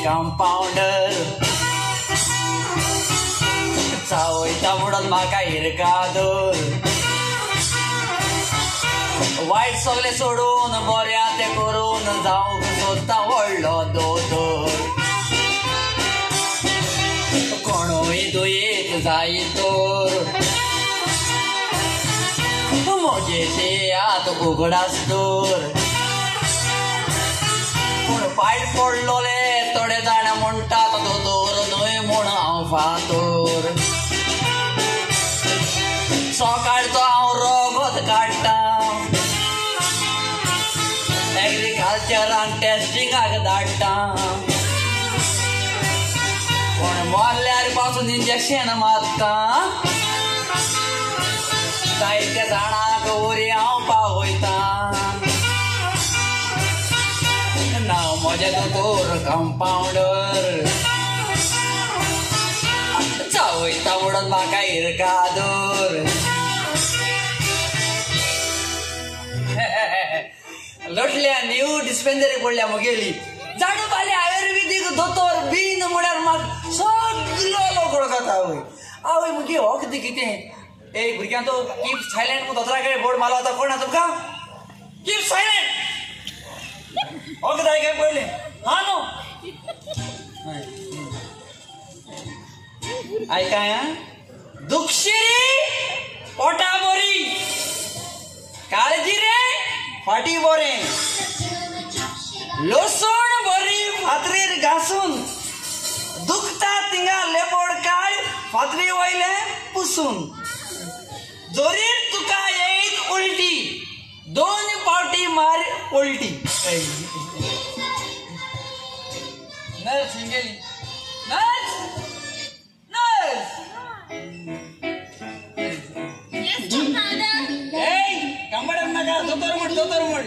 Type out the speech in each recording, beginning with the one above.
Compounder चावयता म्हणून म्हाका हिरकादोर वायट सगळें सोडून बऱ्या तें करून जावंक सोदता व्हडलो दोतोर कोणूय दुयेंत जायत तर म्हजे शियात उगडास दवर पूण फायट पडलोले थोडे जाण म्हणटात दोतोर न्हय म्हूण हांव फातोर सकाळचो हांव रगत काडटा एग्रीकल्चरान टेस्टिंगाक धाडटा कोण मरल्यार पासून इंजेक्शन मारता जायत्या जाणांक वरी हांव पावयता नांव म्हजें दोतोर कंपाउंडर चावयता म्हणून म्हाका हिरकादोर लोटल्या न्यू डिस्पेन्सरी पडल्या म्हगेली जाणू पाले आयुर्वेदीक दोतोर बीन म्हळ्यार म्हाका सगलो लोक वळखता आवय आवय मुगे वखद कितें ए भुरग्यां तो कीप सायलंट म्हूण दोतोरा कडेन बोर्ड मारलो आतां कोण आसा तुमकां कीप सायलंट वखद हांवें काय पळयलें हा न्हू आयकाय दुखशी रे पोटा बरी काळजी रे फाटी बरें लसण बरी फातरीर घासून दुखता थिंगा लेपोड काड फातरी वयले पुसून जोरीर तुका येयत उलटी दोन पावटी मार उलटी नर्स हिंगेली नर्स नर्स नाका दोतोर म्हण दोतोर म्हण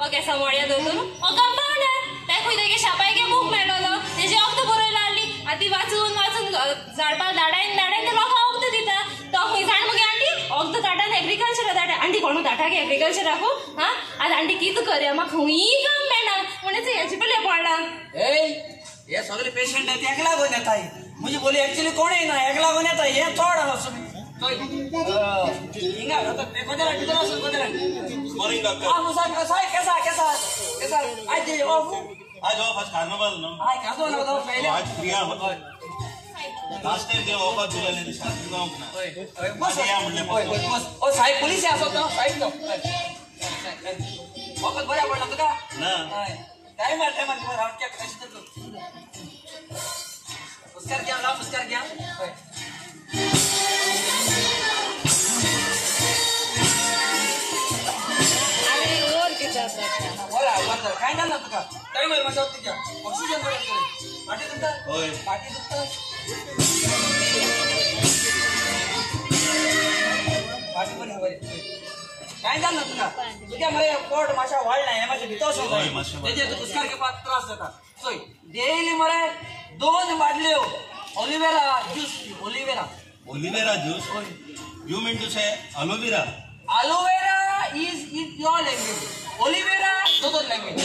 ओके समोळ्या दोतोर ओ कंपाउंडर ते खंय तेगे शापायगे बूक मेळ्ळो तेजी वखद बरोयला हाडली आनी ती वाचून वाचून झाडपाल धाडायन धाडायन ते लोकांक वखद दिता तो खंय जाण मगे आंटी वखद धाडान एग्रीकल्चर धाडा आंटी कोणू धाटागे एग्रीकल्चराकू हा आतां आंटी कितें करया म्हाका खंयी काम मेळना म्हणून हेचे पयलें पडला ए हे सगळे पेशंट आहेत हेका लागून येताय म्हजी बोली एक्चुअली कोण येना हेका लागून येता हे चड आसा आज ऑफ आज कार्निवल नो आज फ्री लास्ट टाइम ते ऑफ दिलेले शांत जावंक ना ओ साहेब पुलीस आसत ना साहेब जाव वखद बऱ्या पडला तुका ना टायमार टायमार रावंड चेक कशें तर मुस्कार घ्या लाव मुस्कार घ्या बरं काय ना तुका टायमार मातशें तुज्या ऑक्सिजन बरें फाटी दुखता फाटी दुखता फाटी बरी बरी काय जालें ना तुका तुज्या मरे पोट मातशें वाडलां हें मातशें भितर सरता तेजेर तुका कुस्कार घेवपाक त्रास जाता चोय डेली मरे दोन बाटल्यो aloe vera juice aloe vera aloe vera juice you mean to say aloe vera aloe vera is in your language aloe vera दोतोर लँग्वेज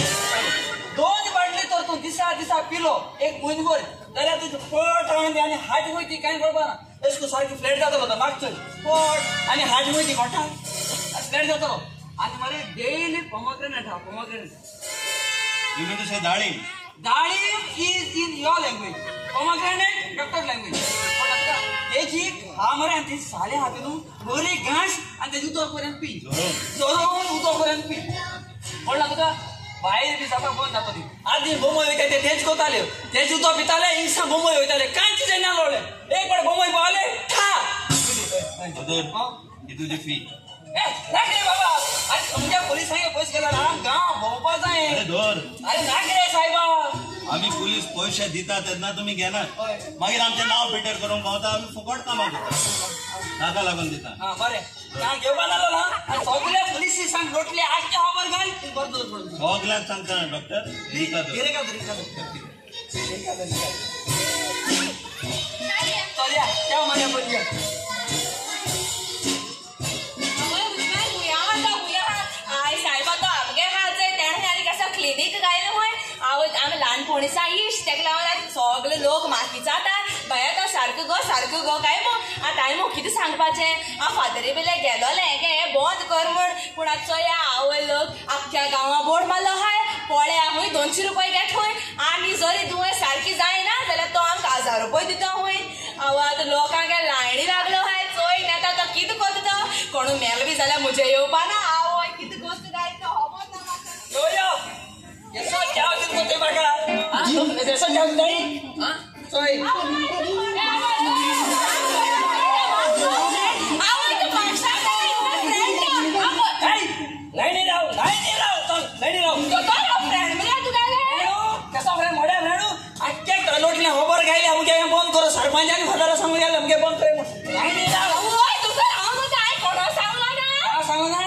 दोन बाटली तर तूं दिसा दिसा पिलो एक म्हयनोभर जाल्यार तुजें पोट आनी हाट वयती कांय कळपा ना अशें करून सारकी फ्लॅट जातलो तो मागचो पोट आनी हाट वयती कोटा फ्लॅट जातलो आनी मरे डेली पोमोग्रेनेट हा pomegranate you mean to say डाळीम डाळीम is in your language pomegranate doctor language तेजी हा मरे आनी ती साले हा तितून बरी घांस आनी तेजी उदक पर्यंत पी झरोवन उदक पर्यंत पी कळ्ळा तुका भायर बी जावपाक बंद जाता ती आदी बोमय वयता ते तेच कोताले तेच उदक पिताले इंगसा बोमय वयताले कांयच जायना लोळ्ळे एक फावट बोमय पावले ठा ही तुजी फी ए नाक रे बाबा अरे तुमच्या पोलिसांनी पयस गेला ना गांव भोंवपा जाय अरे धर अरे नाक रे साहेबा आमी पुलीस पयशे दिता तेन्ना तुमी घेनात मागीर आमचें नांव पिटर करूंक पावता आमी फुकट कामां करता नाका लागून दिता हा बरें घेवपा जालो ना आनी सगळे पुलिसांक लोटले आख्खे खबर घाल बरें दवर पडून सगळ्यांक सांगता डॉक्टर गिरेका धर चलया त्या मान्या पडया साहेबा तो आमगे हा चोय तेणें आनी कसो क्लिनीक घायलो खंय आवय आमी ल्हानपणी मणिसा इश्ट तेका लागून सगळे लोक माती जाता बाया तो सारको गो सारको गो काय मो आतां हांवें मग कितें सांगपाचें हांव फादरी बेले गेलोलें गे हें बंद कर म्हण पूण आतां चोया आवय लोक आख्ख्या गांवां बोर्ड मारलो हाय पळया खूंय 200 रुपये घेत खूंय आनी जरी तुवें सारकी जायना जाल्यार तो आमकां 1000 रुपये दिता खूंय. आवय आतां लोकांक लायणी लागलो हाय चोय नेता तो कितें करता तो कोण मेल बी जाल्यार म्हजें येवपा ना. आवय कितें गोश्ट गायता तो खबर ना म्हाका. यो यो येसो च्याव दिता ते म्हाका येसो च्याव दिता चोय लायनी राव लायनी राव चल लायनी राव कसो फ्रेंड मोड्या फ्रेंड आख्या तलोटले खबर गायले अमके बंद करो सरपंचान खबर सांगू गेले अमके बंद कर लायनी राव. सांगू ना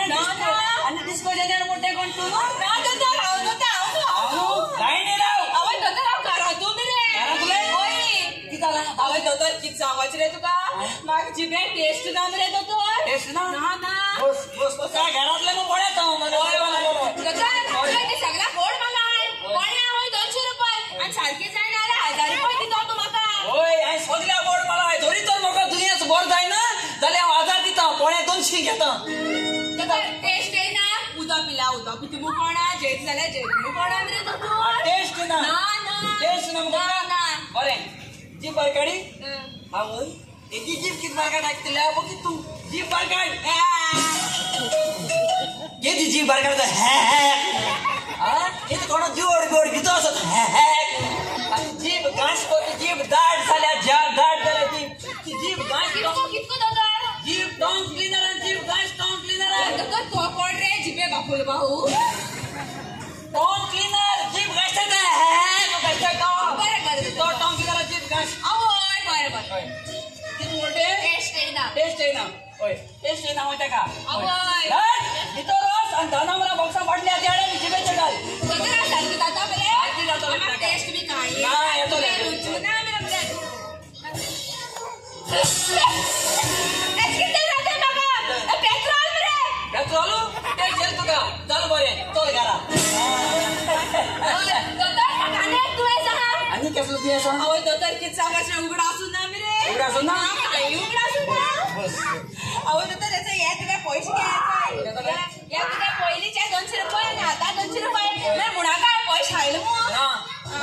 आनी डिस्को जेन्ना मोठे कोण तूं लायनी राव. आवय दोतोर हांव घरांतू रे कितें जालां? आवय दोतोर कितें सांगपाचें रे तुका म्हाका जिबेक टेस्ट ना मरे दोतोर. टेस्ट ना ना ना बस बस बस घरांतले मग पळयत हांव दोतोर सगळा बोर्ड मारला पळया हय 200 रुपये आनी सारकी जायना जाल्यार 1000 रुपये दिता तूं म्हाका. हय हांवें सगळ्या बोर्ड मारला जरी तर म्हाका दुयेंस बरें जायना जाल्यार हांव 1000 दिता 175 घेता. दोतोर टेस्ट येना उदक पिला उदक पिता मू कोणा जेत जाल्यार जेत मू कोणा मरे दोतोर. टेस्ट ना टेस्ट ना ना बरें जीभ बार काडी आवय एकी जीभ कित बार काड आयकतले बघ तूं जीभ बार काड केदी जीभ बार काड हे हे हे कोण जोड गोड भितर आसत हे हे आनी जीभ घांस करता जीभ दाट जाल्या दाट जाल्या जीभ जीभ घांस कितको कितको दोतोर जीभ टोंग क्लिनर आनी जीभ घांस टोंग क्लिनर दोतोर तो कोण रे जिबे बापूल भाऊ टोंग क्लिनर जीभ घांसता हे हे बरें बरें तो टोंग क्लिनर जीभ घांस. आवय बरें बरें कितें म्हणटे टेस्ट येना टेस्ट येना हय टेस्ट येना हांव तेका आवय भितर वच आनी 10 नंबरा बॉक्सां बाटली आहा ती हाड आनी जिबेचेर घाल. दोतोर सारकी जाता मरे सारकी जाता म्हाका टेस्ट बी कांय ना येतले रुचू ना मरे कितें जाता म्हाका पेट्रोल मरे पेट्रोल टेस्ट येता तुका चल बरें चल घरा. दोतोर म्हाका आनी एक दुयेंस आहा. आनी कसलो दुयेंस आहा? आवय दोतोर कितें सांगपाचें उगडास ना मरे उगडास ना कांय उगडास ना. बस आवय दोतोर तेचो हे तुका पयशे घे हे तुका पयलींचे 200 रुपये आनी आतां 200 रुपये मागीर मुणाका हांवें पयशे हाडले मू.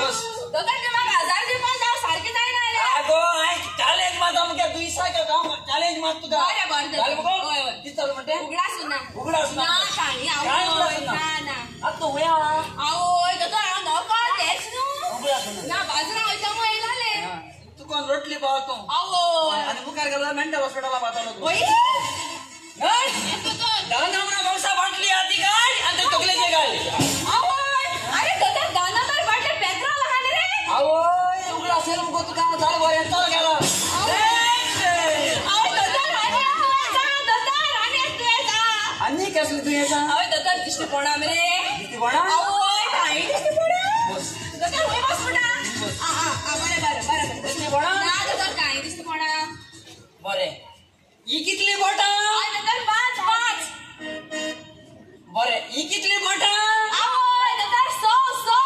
बस दोतोर ते म्हाका 1000 दिवपाक जाय सारकें जायना जाल्यार. आगो हांवें चॅलेंज मारता अमके दुयेंसाक चॅलेंज मार तुका. बरें बरें जालें मुगो हय हय कितें जालें म्हणटे उगडास ना उगडास ना ना कांय कांय उगडास आवय ना ना आतां तूं खंय आहा? आवय दोतोर हांव नको तेंच न्हू उगडास ना बाजरा वयता मू येयलोलें तुका रोटली पावत तूं आवय आनी मुखार गेलो मेंटल हॉस्पिटला पावतलो तूं. वय 10 नंबरा बॉक्सां बाटली आहा ती काड आनी ते तकलेचेर घाल. आवय अरे दोतोर 10 नंबर बाटले पेट्रोल आहा न्ही रे. आवय उगडास येयलो मुगो तुका जालें बरें चल घरा. आवय दोतोर आनी एक दुयेंस आहा दोतोर आनी एक दुयेंस आहा. आनी कसलें दुयेंस आहा? आवय दोतोर दिश्टी पडा मरे दिश्टी पडा? आवय कांय दिश्टी पडा बस दोतोर खंय बस म्हणटा? आ आ बरें बरें बरें बरें दिश्टी पडा? ना दोतोर कांय दिश्टी पडा. बरें ही कितली बोटां? आवय दोतोर 5 5. बरें ही कितली बोटां? आवय दोतोर 100 100.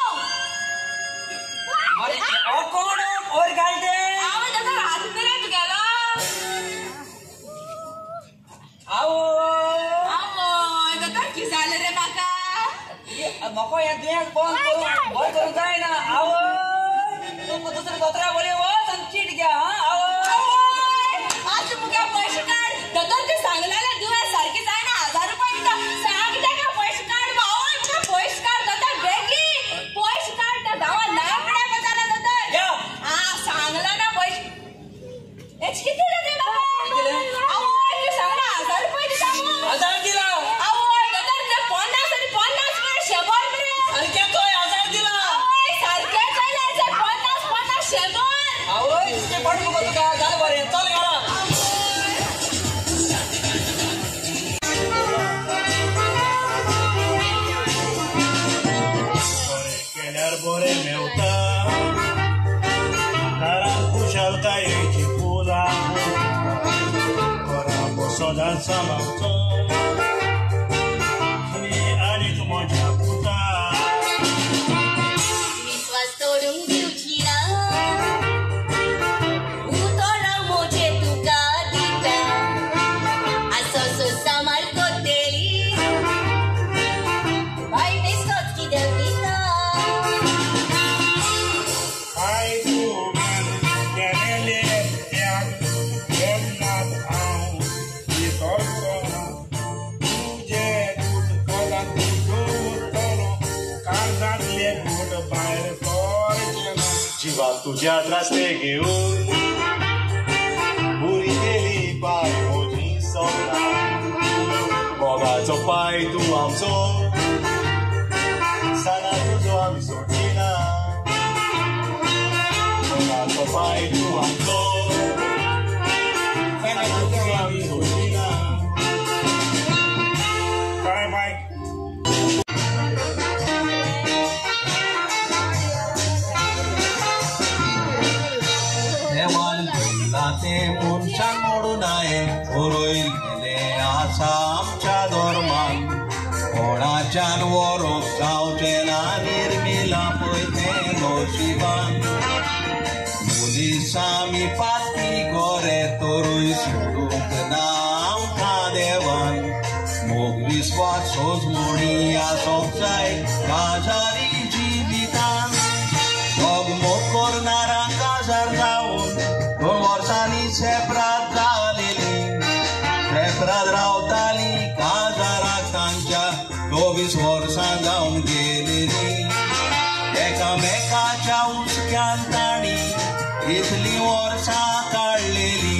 बरें हो कोण वयर घाल ते? आवय दोतोर हात मरे तुगेलो. आवय आवय दोतोर कितें जालें रे म्हाका? म्हाका हें दुयेंस बंद करूं बंद करूंक जायना. आवय तूं दुसऱ्या दोतोरा वयर वच आनी चीट घे. आवय आज मुगे पयशे काड दोतोर ते सांगलेलें दुयेंस सारकें जायना 1000 रुपये दिता सांग तेका पयशे काड. आवय मुगे पयशे काड दोतोर बेगी पयशे काड त्या गांवां नाकड्या वताना दोतोर. आ सांगला ना पयशे हेच कितें जालें बाबा? आवय तूं सांगला 1000 रुपये दिता मू. 1000 दिला. आवय दोतोर ते 50 आनी 50 मरे 100 मरे. सारकें चोय 1000 दिला. आवय सारकें चोयलें 50 50 100. आवय दिश्टी पड मुगो तुका जालें बरें चल घरा. बरें केल्यार बरें मेवता घरांत खुशालकायेची फुलां घरा सदांच सांबाळचो आनी आनीक म्हज्या पुता विश्वास तोडूंक तुज्या त्रासले घेवन पुरी केली पाय म्हजी सपनां मोगाचो पाय तूं आमचो साना तुजो आमी सोडचिना मोगाचो पाय तूं आमचो साना तुजो आमी सोडचिना. बाय बाय. मनशान मोडूं नये बरयल्लें आसा आमच्या धर्मान कोणाच्यान व्हरूंक जावचें ना निर्मिलां पळय तें नशिबान पुलीस आमी पातकी गोरे तरूय सोडूंक ना आमकां देवान मोग विस्वास सोजमणी आसोंक जाय काजारी जिवितान मोग मोग करणारांक काजार जावन 2 वर्सांनी सेपरात जालेली सेपरात रावताली काजाराक तांच्या 24 वर्सां जावन गेलेली एकामेकाच्या हुसक्यान तांणी इतलीं वर्सां काडलेली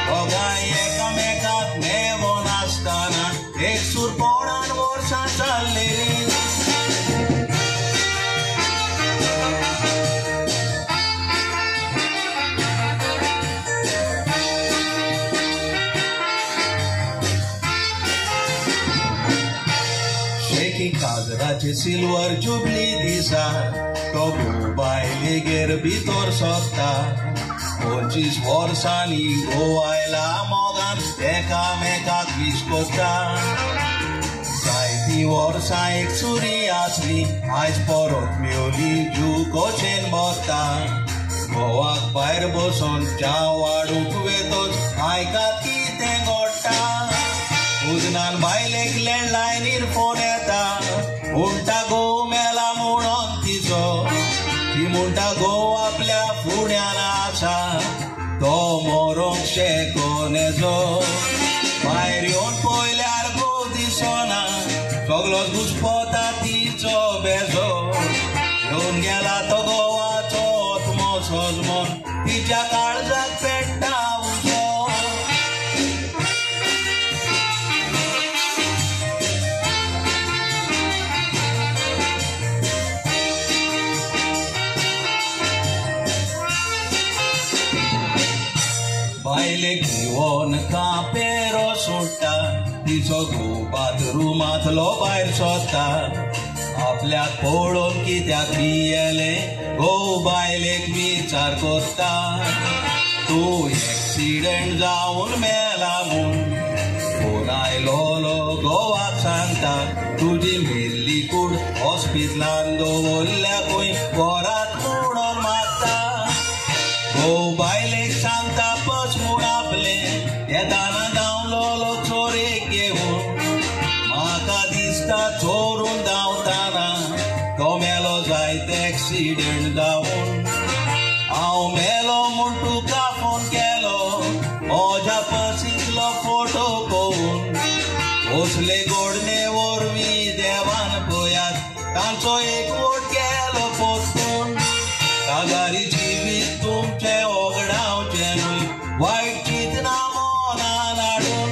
दोगांय एकामेकाक मेवोन आसतना एकसूरपणान वर्सां चल्लेली. काजराचे सिल्वर जुबली दिसा तो बायलेगेर भितर सोदता 25 वर्सांनी गोवायला मोगान एकामेकाक विश करता जायतीं वर्सां एकसुरी आसली आयज परत मेवली जीव कशेन बसता गोवाक भायर बसोन च्या वाडूंक वेतोच आयकात कितें घडटा उजनान बायलेक लँडलायनीर फोन येता म्हणटा घोव मेला म्हणून तिचो ती म्हणटा घोव आपल्या फुड्यान आसा तो मरोंक शेकोनेचो भायर येवन पळयल्यार घोव दिसना सगलोच घुसपता तिचो बेजो येवन गेला तो घोवाचो आत्मो सजमोन तिच्या काळजाक पेट्टा उजो. बायलेक घेवन कांपेरो सोडटा तिचो घोव बाथरुमांतलो भायर सोदता आपल्याक पळोवन कित्याक भियेलें घोव बायलेक विचार करता तूं एक्सिडंट जावन मेला म्हूण फोन आयलोलो घोवाक सांगता तुजी मेल्ली कूड हॉस्पिटलान दवरल्या खंय घरात म्हणून मागता घोव बायलेक सांगता पस म्हूण आपलें येताना धांवलोलो चोरेक घेवन म्हाका दिसता चोरून धांवताना तो मेलो जायत एक्सिडंट जावन हांव मेलो म्हूण तुका फोन केलो म्हज्या पसितलो फोटो पळोवन असले गोडणे वरवीं देवान पळयात तांचो एकवट केलो पोतून काजारी जिवीत तुमचें ओगडावचें न्हय वायट चिंतना मनान हाडून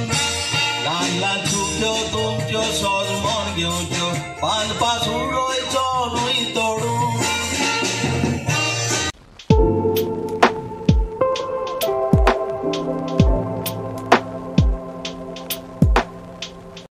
ल्हान ल्हान चुक्यो तुमच्यो सोजमोन घेवच्यो बांदपास उडोवचो न्हय तोडून.